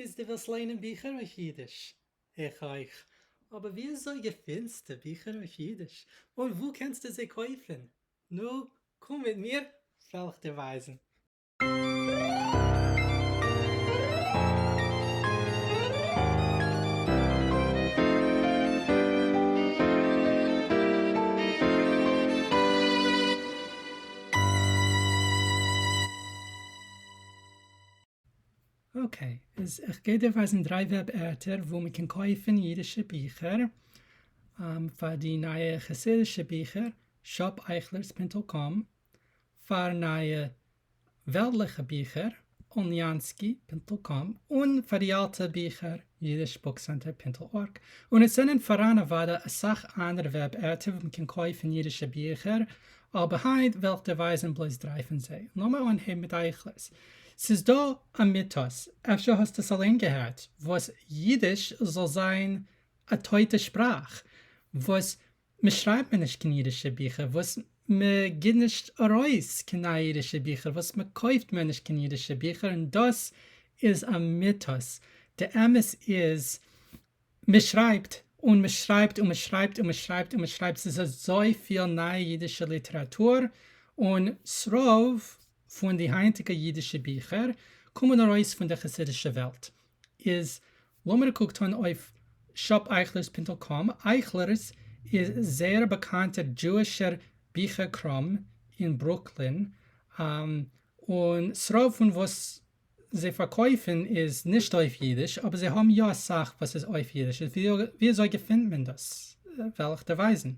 איז דו ווילסט ליינען ביכער אויף אידיש? איך אויך. אבער ווי אזוי געפינסטו ביכער אויף אידיש? און וואו קענסטו זיי קויפן? נו, קום מיט מיר וועל איך דיר ווייזן. Okay, איז איך גיי דיר ווייזן דריי וועב ערטער וואו מען קען קויפן אידישע ביכער, פאר די נייע חסידישע ביכער, shop Eichlers פינטל com, פאר נייע וועלטליכע ביכער, אולניאנסקי פינטל com, און פאר די אלטע ביכער, Yiddish Book Center פינטל org. און עס זענען פאראן אוודאי אסאך אנדערע וועב ערטער וואו מען קען קויפן אידישע ביכער, אבער היינט וועל איך דיר ווייזן בלויז דריי פון זיי. לאמיר אנהייבן מיט אייכלערס. ס'איז דא א מיטאס, אפשר האסטו עס אליין געהערט, וואס אידיש זאל זיין א טויטע שפראך, וואס מ'שרייבט מער נישט קיין אידישע ביכער, וואס מ'גיט נישט ארויס קיין נייע אידישע ביכער, וואס מ'קויפט מער נישט קיין אידישע ביכער, און דאס איז א מיטאס. די אמת איז מ'שרייבט און מ'שרייבט און מ'שרייבט און מ'שרייבט און מ'שרייבט, ס'איז אזויפיל נייע אידישע ליטעראטור, און ס'רוב פון די היינטיגע אידישע ביכער קומען ארויס פון דער חסידישע וועלט. איז לאמיר קוק טון אויף shop Eichlers פינטל com, אייכלערס איז זייער א באקאנטער דזשואישער ביכער קראם אין ברוקלין, און ס'רוב פון וואס זיי פארקויפן איז נישט אויף אידיש, אבער זיי האבן יא אסאך וואס איז אויף אידיש, איז ווי אזוי געפינט מען דאס? וועל איך דיר ווייזן.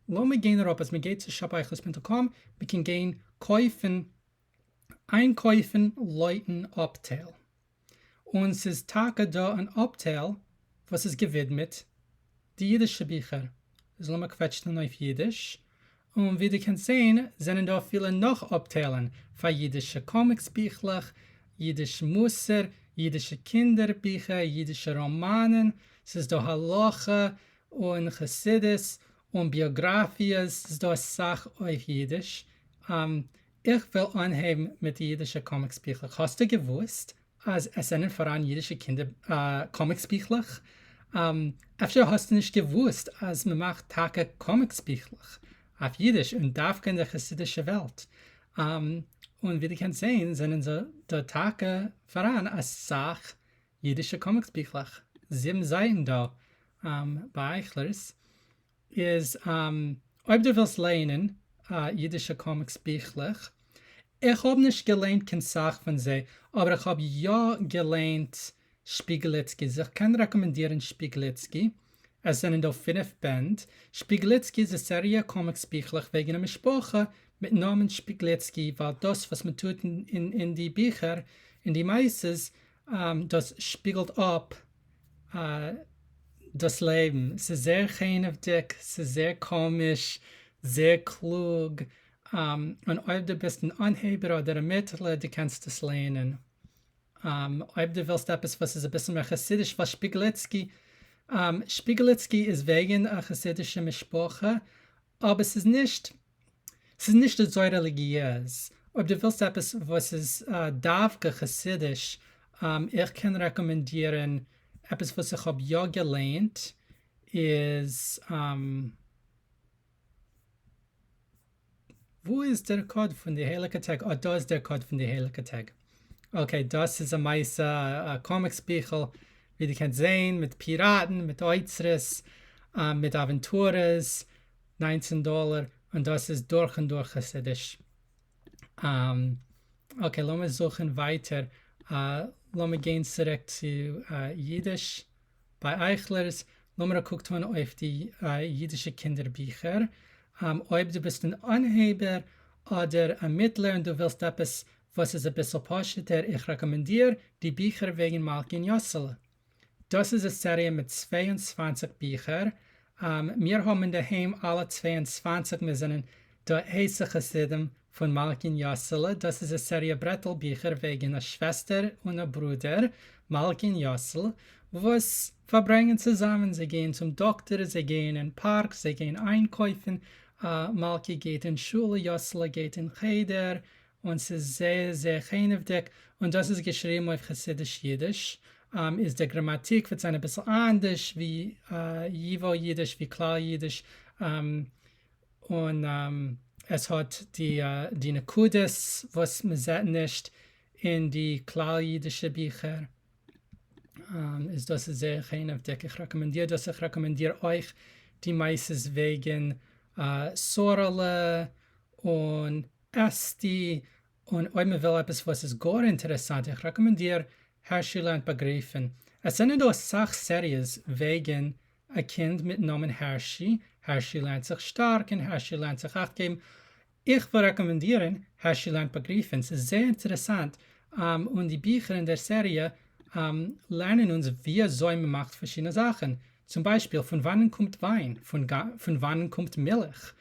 לאמיר גיין אראפ אז מען גייט צו shop Eichlers פינטל com, מען קען גיין קויפן, איינקויפן לויטן אפטייל, און ס'איז טאקע דא אן אפטייל וואס איז געווידמעט די אידישע ביכער, איז לאמיר קוועטשן אויף אידיש, און ווי דו קענסט זעהן זענען דא אפילו נאך אפטיילן פאר אידישע קאמיקס ביכלעך, אידיש מוסר, אידישע קינדער ביכער, אידישע ראמאנען, ס'איז דא הלכה און חסידות און ביאגראפיעס, ס'איז דא אסאך אויף אידיש. איך וויל אנהייבן מיט די אידישע קאמיקס ביכלעך, האסטו געוואוסט אז עס זענען פאראן אידישע קינדער קאמיקס ביכלעך? אפשר האסטו נישט געוואוסט אז מען מאכט טאקע קאמיקס ביכלעך אויף אידיש און דווקא אין דער חסידישע וועלט? און ווי דו קענסט זען זענען דא טאקע פאראן אסאך אידישע קאמיקס ביכלעך, זיבן זייטן דא ביי אייכלערס. איז אויב דו ווילסט לייענען אידישע קאמיקס ביכלעך, איך האב נישט געליינט קיין סאך פון זיי, אבער איך האב יא געליינט שפיגליצקי, איך קען רעקאמענדירן שפיגליצקי, עס זענען דא פינף בענד, שפיגליצקי איז א סעריע קאמיקס ביכלעך וועגן א משפחה מיטן נאמען שפיגליצקי, ווייל דאס וואס מען טוט אין די ביכער, אין די מעשות, דאס שפיגלט אפ דאס לעבן, ס'איז זייער חנעוודיג, ס'איז זייער קאמיש, זייער קלוג, און אויב דו ביסט אן אנהייבער אדער א מיטלער, דו קענסט עס לערנען. אויב דו ווילסט עפעס וואס איז אביסל מער חסידיש, ווייל שפיגליצקי, שפיגליצקי איז וועגן א חסידישע משפחה, אבער ס'איז נישט, ס'איז נישט אזוי רעליגיעז. אויב דו ווילסט עפעס וואס איז דווקא חסידיש, איך קען רעקאמענדירן עפעס וואס איך האב יא געליינט, איז וואו איז דער קאוד פון די הייליגע טעג? אה, דא איז דער קאוד פון די הייליגע טעג. Okay, דאס איז א מעשה, א קאמיקס ביכל, ווי דו קענסט זעהן, מיט פיראטן, מיט אוצרות, מיט אוואנטורעס, 19 דאלער, און דאס איז דורך און דורך חסידיש. Okay, לאמיר זוכן ווייטער, לאמיר גיין צוריק צו אידיש ביי אייכלערס, לאמיר א קוק טון אויף די אידישע קינדער ביכער, אויב דו ביסט אן אנהייבער אדער א מיטלער און דו ווילסט עפעס וואס איז אביסל פשוט'ער, איך רעקאמענדיר די ביכער וועגן מלכי און יאסעלע. דאס איז א סעריע מיט 22 ביכער, מיר האבן אינדערהיים אלע 22, מיר זענען דא הייסע חסידים פון מלכי און יאסעלע, דאס איז א סעריע ברעטל ביכער וועגן א שוועסטער און א ברודער, מלכי און יאסל, וואס פארברענגען צוזאמען, זיי גייען צום דאקטער, זיי גייען אין פארק, זיי גייען איינקויפן, מלכי גייט אין שולע, יאסעלע גייט אין חדר, און ס'איז זייער זייער חנעוודיג, און דאס איז געשריבן אויף חסידיש אידיש. איז דער גראמאטיק וועט זיין אביסל אנדערש ווי ייוואו אידיש ווי כלל אידיש, און עס האט די נקודות וואס מען זעט נישט אין די כלל אידישע ביכער, איז דאס איז זייער חנעוודיג, איך רעקאמענדיר דאס, איך רעקאמענדיר אויך די מעשות וועגן שרה'לע און אסתי, און אויב מען וויל עפעס וואס איז גאר אינטערעסאנט, איך רעקאמענדיר הערשי לערנט באגריפן, עס זענען דא אסאך סעריעס וועגן א קינד מיטן נאמען הערשי, הערשי לערנט זיך שטארק און הערשי לערנט זיך אכט געבן, איך וויל רעקאמענדירן הערשי לערנט באגריפן, ס'איז זייער אינטערעסאנט, און די ביכער אין דער סעריע לערנען אונז ווי אזוי מען מאכט פארשידענע זאכן, צום ביישפיל פון וואנען קומט וויין, פון וואנען קומט מילך,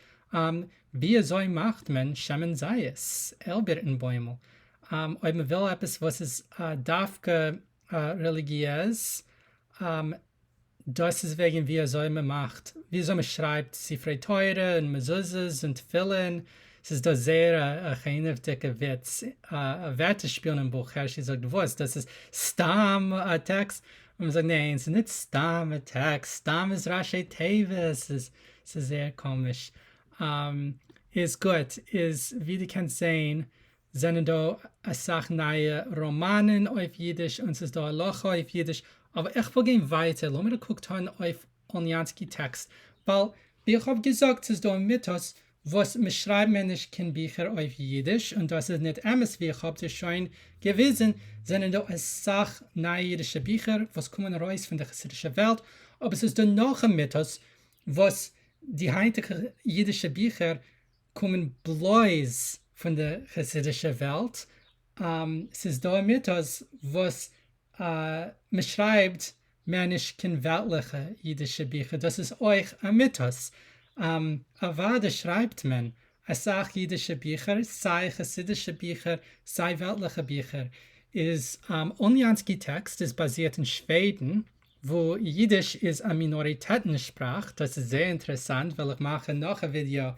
ווי אזוי מאכט מען שמן זית, איילבירטן בוימל, אויב מען וויל עפעס וואס איז דווקא רעליגיעז, דאס איז וועגן ווי אזוי מען מאכט, ווי אזוי מען שרייבט ספרי תורה און מזוזות און תפילין, ס'איז דא זייער א חנעוודיגע וויץ, א ווערטער שפיל אין בוך, הערשי זאגט וואס? דאס איז סתם א טעקסט? און מען זאגט ניין ס'איז ניט סתם א טעקסט, סתם איז ראשי תיבות, ס'איז זייער קאמיש. איז גוט, איז ווי דו קענסט זעהן זענען דא אסאך נייע ראמאנען אויף אידיש און ס'איז דא הלכה אויף אידיש, אבער איך וויל גיין ווייטער, לאמיר א קוק טון אויף אליאנסקי טעקסט, ווייל ווי איך האב געזאגט ס'איז דא א מיטאס וואס מ'שרייבט מער נישט קיין ביכער אויף אידיש, און דאס איז ניט אמת ווי איך האב דיר שוין געוויזן זענען דא אסאך נייע אידישע ביכער וואס קומען ארויס פון די חסידישע וועלט, אבער ס'איז דא נאך א מיטאס וואס די היינטיגע אידישע ביכער קומען בלויז פון די חסידישע וועלט, ס'איז דא א מיטאס וואס מ'שרייבט מער נישט קיין וועלטליכע אידישע ביכער, דאס איז אויך א מיטאס, אוודאי שרייבט מען אסאך אידישע ביכער, סיי חסידישע ביכער סיי וועלטליכע ביכער, איז אוליאנסקי טעקסט איז באזירט אין שוועדן, וואו אידיש איז א מינאריטעטן שפראך, דאס איז זייער אינטערעסאנט, וועל איך מאכן נאך א ווידעא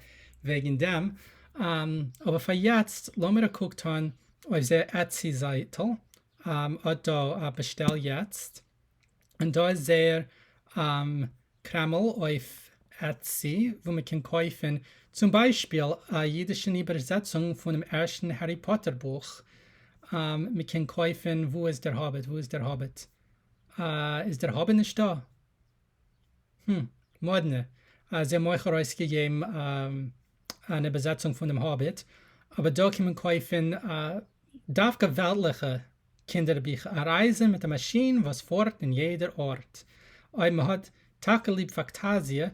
וועגן דעם, אבער פאר יעצט לאמיר א קוק טון אויף זייער Etsy זייטל, אט דא באשטעל יעצט, און דא איז זייער קרעמל אויף Etsy וואו מען קען קויפן צום ביישפיל א אידישן איבערזעצונג פונעם ערשטן הערי פאטער בוך, מען קען קויפן וואו איז דער האביט? וואו איז דער האביט? איז דער האביט נישטא? הם, מאדנע. זיי האבן אויך ארויסגעגעבן אן איבערזעצונג פון דעם האביט, אבער דא קען מען קויפן דווקא וועלטליכע קינדער ביכער, א רייזע מיט א מאשין וואס פארט אין יעדער ארט. אויב מען האט טאקע ליב פאנטאזיע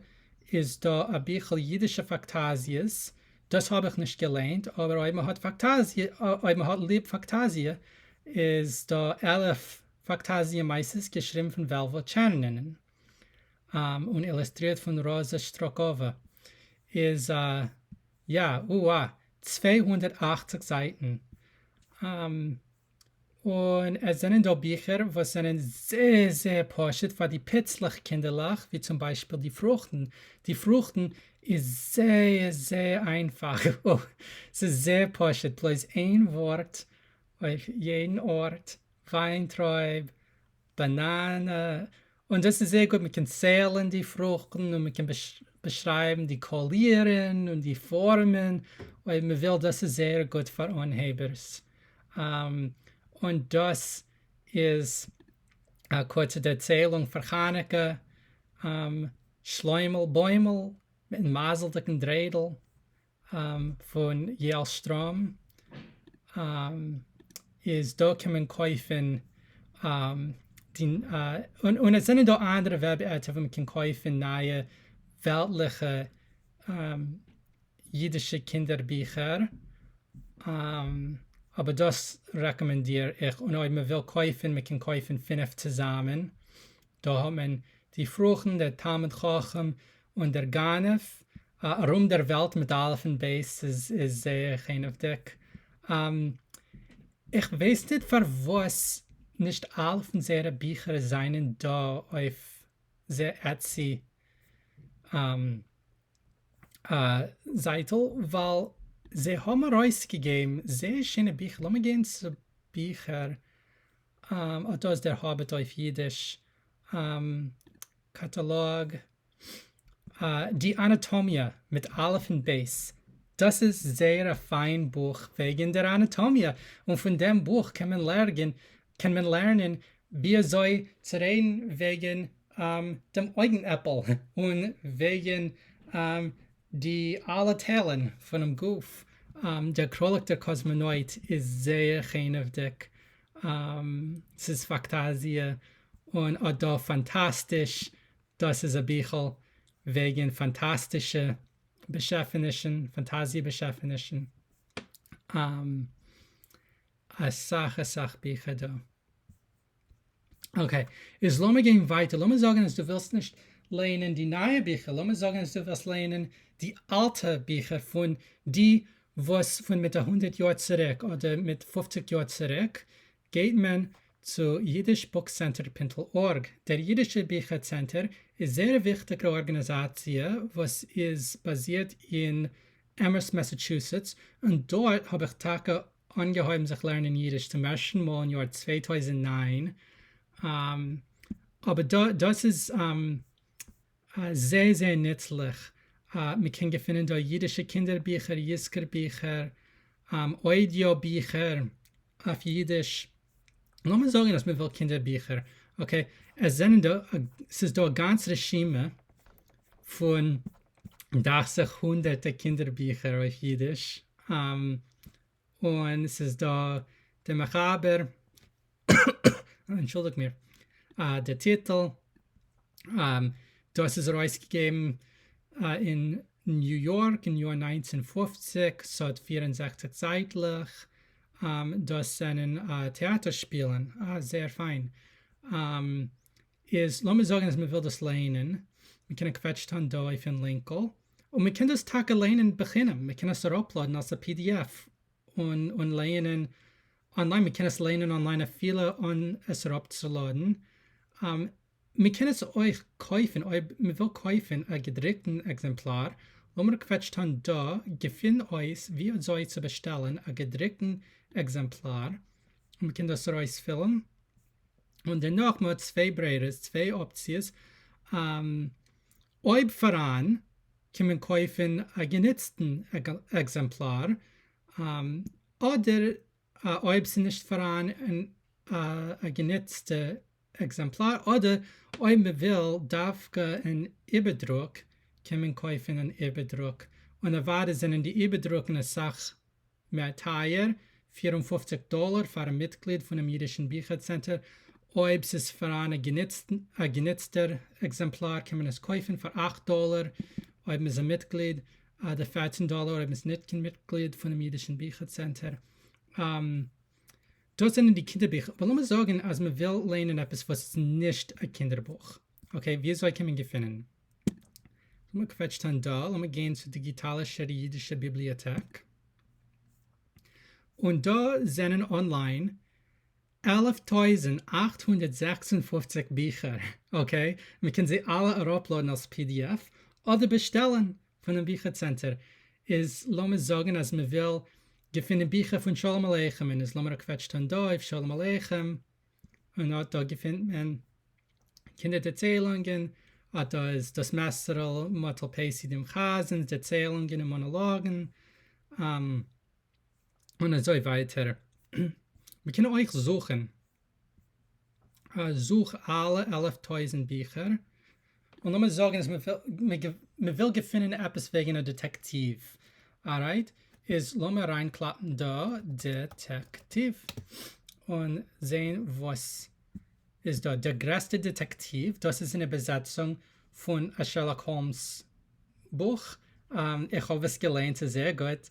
איז דא א ביכל אידישע פאנטאזיעס, דאס האב איך נישט געליינט, אבער אויב מען האט פאנטאזיע, אויב מען האט ליב פאנטאזיע איז דא 11 פאנטאזיע מעשות געשריבן פון וועלוול טשערנינען און אילוסטרירט פון ראזע שטראקאווע איז יא או אה 280 זייטן און עס זענען דא ביכער וואס זענען זייער זייער פשוט פאר די פיצלעך קינדערלעך ווי צום ביישפיל די פרוכטן, די פרוכטן איז זייער זייער איינפאך, ס'איז זייער פשוט בלויז איין ווארט אויף יעדן ארט, וויינטרויב, באנאנע, און דאס איז זייער גוט, מען קען ציילן די פרוכטן און מען קען באשרייבן די קאלירן און די פארמען אויב מען וויל, דאס איז זייער גוט פאר אנהייבערס. און דאס איז א קורצע דערציילונג פאר חנוכה, שלוימל בוימל מיטן מזל'דיגן דריידל. פון יעל שטראם איז דא קען מען קויפן די און עס זענען דא אנדערע וועב ערטער וואו מען קען קויפן נייע וועלטליכע אידישע קינדער ביכער אבער דאס רעקאמענדיר איך און אויב מען וויל קויפן מען קען קויפן פינף צוזאמען דא האט מען די פרוכן דער תלמיד חכם און דער גנב, ארום דער וועלט מיט אלף און בית איז זייער חנעוודיג. איך ווייס ניט פארוואס נישט אלע פון זייערע ביכער זיינען דא אויף זייער Etsy זייטל, ווייל זיי האבן ארויסגעגעבן זייער שענע ביכער. לאמיר גיין צו ביכער. אט דא איז דער האביט אויף אידיש קאטאלאג. די אנאטאמיע מיט א' און ב'. דאס איז זייער א פיין בוך וועגן דער אנאטאמיע, און פון דעם בוך קען מען לערגען קען מען לערנען ווי אזוי צו רעדן וועגן דעם אויגן עפל און וועגן די אלע טיילן פונעם גוף. דער קראליק דער קאסמאנויט איז זייער חנעוודיג, ס'איז פאקטאזיע און אט דא פאנטאסטיש, דאס איז א ביכל וועגן פאנטאסטישע באשעפענישן, פאנטאזיע באשעפענישן. אסאך אסאך ביכער דא. Okay, איז לאמיר גיין ווייטער, לאמיר זאגן אז דו ווילסט נישט לייענען די נייע ביכער, לאמיר זאגן אז דו ווילסט לייענען די אלטע ביכער פון די וואס פון מיט א הונדערט יאר צוריק אדער מיט פופציג יאר צוריק, גייט מען צו yiddishbookcenter פינטל org. דער אידישער ביכער צענטער איז זייער א וויכטיגע ארגאניזאציע וואס איז באזירט אין אמהרסט מאסאטשוסעטס, און דארט האב איך טאקע אנגעהויבן זיך לערנען אידיש צום ערשטן מאל אין יאר 2009, אבער דאס איז זייער זייער נוצליך, מען קען געפינען דא אידישע קינדער ביכער, יזכור ביכער, אוידיאו ביכער אויף אידיש, לאמיר זאגן אז מען וויל קינדער ביכער, okay, עס זענען דא, ס'איז דא א גאנץ רשימה פון דאכט זיך הונדערטע קינדער ביכער אויף אידיש, און ס'איז דא דער מחבר, אנטשולדיגט מיר, דער טיטל, דאס איז ארויסגעגעבן אין ניו יארק אין יאר 1950, ס'האט 64 זייטלעך, דאס זענען טעאטער שפילן, אה, זייער פיין. איז לאמיר זאגן אז מ'וויל דאס לייענען, מ'קען א קוועטש טאן דא אויפן לינקל, און מ'קען דאס טאקע לייענען בחינם, מ'קען עס אראפלאדן אלס א PDF און און לייענען online, מ'קען עס לייענען online אפילו אן עס אראפצולאדן. מ'קען עס אויך קויפן אויב מ'וויל קויפן א געדרוקטן עקזעמפלאר, לאמיר קוועטש טאן דא, געפין אויס ווי אזוי צו באשטעלן א געדרוקטן עקזעמפלאר, און מ'קען דאס ארויספילן. און דערנאך מען האט צוויי ברירות, צוויי אפציעס, אויב פאראן קען מען קויפן א גענוצטן עקזעמפלאר, אדער אויב ס'איז נישט פאראן א גענוצטע עקזעמפלאר, אדער אויב מען וויל דווקא אן איבערדרוק קען מען קויפן אן איבערדרוק, און אוודאי זענען די איבערדרוקן אסאך מער טייער, 54 דאלער פאר א מיטגליד פונעם אידישן ביכער צענטער, אויב ס'איז פאראן א גענוצטער עקזעמפלאר קען מען עס קויפן פאר 8 דאלער אויב מ'איז א מיטגליד, אדער 14 דאלער אויב מ'איז ניט קיין מיטגליד פונעם אידישן ביכער צענטער. דאס זענען די קינדער ביכער, אבער לאמיר זאגן אז מ'וויל ליינען עפעס וואס איז נישט א קינדער בוך, okay, ווי אזוי קען מען געפינען? לאמיר קוועטשן דא, לאמיר גיין צו דיגיטאלישער אידישער ביבליאטעק, און דא זענען online 11,856 ביכער, okay, מען קען זיי אלע אראפלאדן אלס PDF, אדער באשטעלן פונעם ביכער צענטער, איז לאמיר זאגן אז מען וויל געפינען ביכער פון שלום עליכם, און איז לאמיר א קוועטש טון דא אויף שלום עליכם, און אט דא געפינט מען קינדער דערציילונגען, אט דא איז דאס מעסערל מאטל פייסי דעם חזנ'ס דערציילונגען און מאנאלאגן, און אזוי ווייטער. מ'קען אויך זוכן, זוך אלע 11,000 ביכער, און לאמיר זאגן אז מ'וויל געפינען עפעס וועגן א דעטעקטיוו, alright, איז לאמיר אריינקלאפן דא דעטעקטיוו און זעהן וואס איז דא. דער גרעסטער דעטעקטיוו, דאס איז אן איבערזעצונג פון א שערלאק האלמס בוך, איך האב עס געליינט, ס'איז זייער גוט.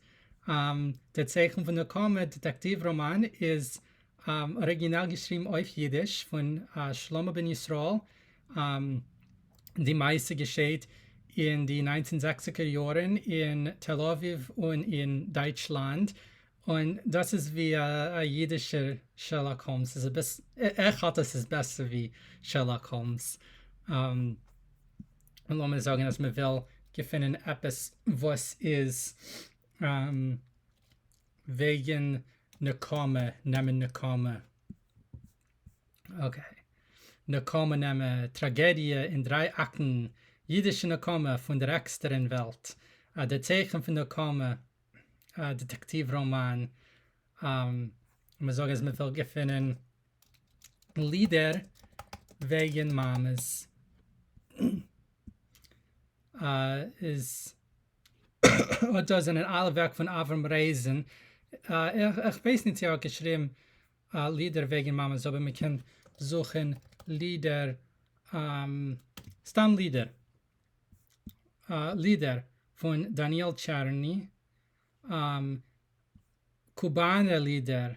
דער צייכן פון נקמה דעטעקטיוו ראמאן איז אריגינעל געשריבן אויף אידיש פון שלמה בן ישראל, די מעשה געשעהט אין די ניינצן זעכציגער יארן אין תל אביב און אין דייטשלאנד, און דאס איז ווי א אידישער שערלאק האלמס, ס'איז אביסל, איך האלט אז ס'איז בעסער ווי שערלאק האלמס, און לאמיר זאגן אז מ'וויל געפינען עפעס וואס איז וועגן נקמה, נעמען נקמה. Okay. נקמה נעמער, טראגעדיע אין דריי אקטן, אידישע נקמה פון דער עקסטערן וועלט, א דער צייכן פון נקמה, א דעטעקטיוו ראמאן, לאמיר זאגן אז מען וויל געפינען לידער וועגן מאמעס, איז אט דא זענען אלע ווערק פון אברהם רייזען, איך ווייס נישט צו ער האט געשריבן לידער וועגן מאמעס אבער מען קען זוכן לידער סתם לידער לידער פון דניאל טשערני קובאנער לידער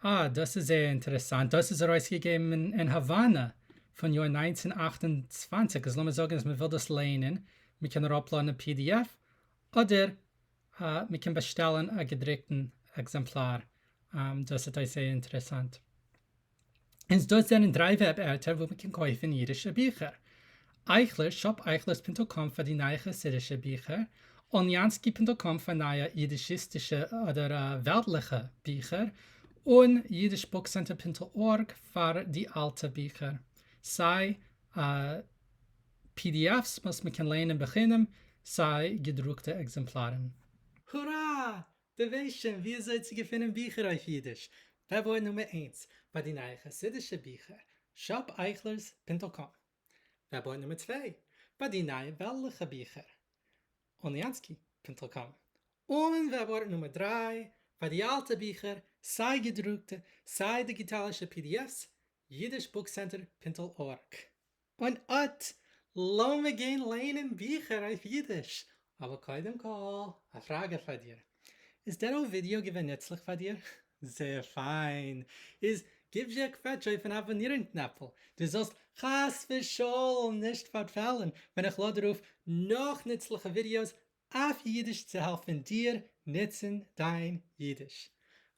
אה דאס איז זייער אינטערעסאנט דאס איז ארויסגעגעבן אין האוואנא פון יאר 1928 איז לאמיר זאגן אז מען וויל דאס לייענען מען קען אראפלאדן א PDF אדער מען קען באשטעלן א געדרוקטן עקזעמפלאר דאס איז אויך זייער אינטערעסאנט. איז דאס זענען דריי וועב ערטער וואו מ'קען קויפן אידישע ביכער. אייכלער, shop אייכלערס פונקט com פאר די נייע חסידישע ביכער, אליאנסקי פונקט com פאר נייע אידישיסטישע אדער וועלטליכע ביכער, און Yiddish Book Center פונקט org פאר די אלטע ביכער. סיי PDFs וואס מ'קען לייענען בחינם, סיי געדרוקטע עקזעמפלארן. הורא! דו ווייסט שוין וויאזוי צו געפינען ביכער אויף אידיש? וועבארט נומער איינס פאר די נייע חסידישע ביכער, shop אייכלערס פינטל com. וועבארט נומער צוויי פאר די נייע וועלטליכע ביכער, אליאנסקי פינטל com. און וועבארט נומער דריי פאר די אלטע ביכער, סיי געדרוקטע סיי דיגיטאלישע PDFs, Yiddish Book Center פינטל org. און אט, לאמיר גיין ליינען ביכער אויף אידיש! אבער קודם כל, א פראגע פאר דיר. איז דער ווידעא געווען נוצליך פאר דיר? זייער פיין! איז גיב זשע א קוועטש אויפן אבאנירן קנעפל, דו זאלסט חס ושלום נישט פארפעלן ווען איך לאד ארויף נאך נוצליכע ווידעאס אויף אידיש צו העלפן דיר נוצן דיין אידיש.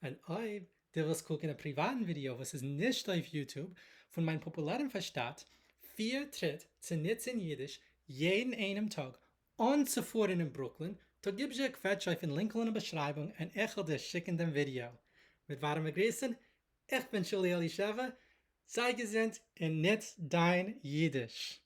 און אויב דו ווילסט קוקן א פריוואטן ווידעא וואס איז נישט אויף YouTube פון מיין פאפולערן ווארשטאט פיר טריט צו נוצן אידיש יעדן איינעם טאג אן צו פארן אין ברוקלין, טא גיב זשע א קוועטש אויפן לינקל אינעם באשרייבונג און איך וועל דיר שיקן דעם ווידעא. מיט ווארעמע גריסן, איך בין שולי אלישבע, זיי געזונט און נוץ דיין אידיש!